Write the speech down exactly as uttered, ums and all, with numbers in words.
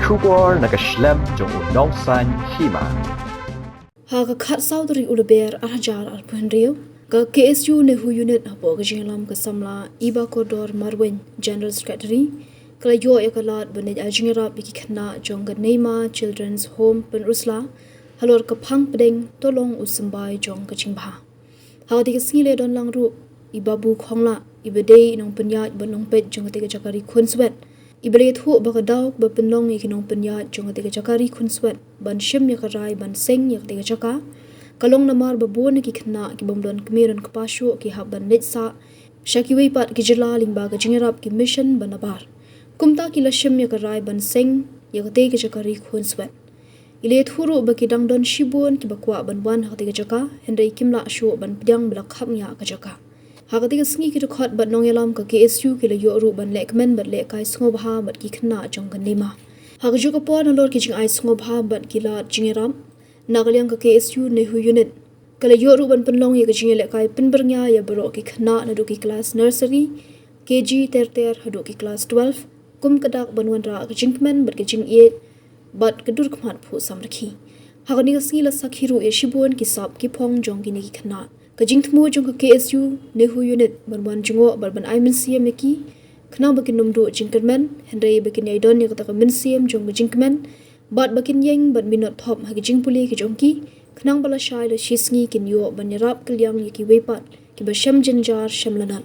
Khubor na ka shlem jong u Nongsaiñ Hima. Ha ka khatsaw tarik u Lber arhajar arphew hynriew, ka K S U NEHU Unit hapoh ka jingïalam ka samla Iba Kordor Marwein, General Secretary, ka la ïoh ïa ka lad ban leit ai jingïarap ïa ki khynnah jong ka Neima Children's Home Pynursla halor ka phang pdeng Tolong u symbai jong ka jingbha. Ha katei ka sngi la don lang ruh i Babu Khongla, iba dei i nongpynïaid bad nongpeit jong katei ka jaka ri khunswet, iba la ïathuh ba ka daw ba pynlong ïa ki nongpynïaid jong katei ka jaka ri khunswet ban shim ïa ka rai ban seng ïa katei ka jaka ka long namar ba bun na ki khynnah ki bym don kmie don kpa shuh ki hap ban leit sah sha kiwei pat ki jylla lyngba ka jingïarap ki mission ba nabar. Kumta ki la shim ïa ka rai ban seng ïa katei ka jaka ri khunswet. I la ïathuh ruh ba ki dang don shibun kiba kwah ban wan ha katei ka jaka, hynrei kim lah shuh ban pdiang ba la khapngiah ka jaka. Ha katei ka sngi ki dkhot bad nongïalam ka K S U ki la ïoh ruh ban lehkmen bad lehkai sngewbha bad ki khynnah jong ka Neima. Ha kajuh ka por nalor ki jingai sngewbha bad ki lad jingïarap na ka liang ka K S U NEHU Unit, ka la ïoh ruh ban pynlong ïa ka jingïalehkai pynbyrngia ïa baroh ki khynnah naduh ki klas nursery, K G ter ter haduh ki klas twelve, kum ka dak ban wanrah ka jingkmen bad ka jingïeit bad ka dur khmat phuh samrkhie. Ha kane ka sngi la sakhi ruh ïa shibun ki sap ki phong jong kine ki khynnah. Ka jingthmu jong ka K S U NEHU Unit ban wan jngoh bad ban ai mynsiem ïa ki, khnang ba kin ym duh jingkyrmen, hynrei ba kin ïai don ïa kata ka mynsiem jong ka jingkmen, bad ba kin ïeng bad minot thop ha ki jingpule ki jong ki, khnang ba lashai lashisngi kin ïoh ban ïarap kylliang ïa kiwei pat kiba shem jynjar shem lanot.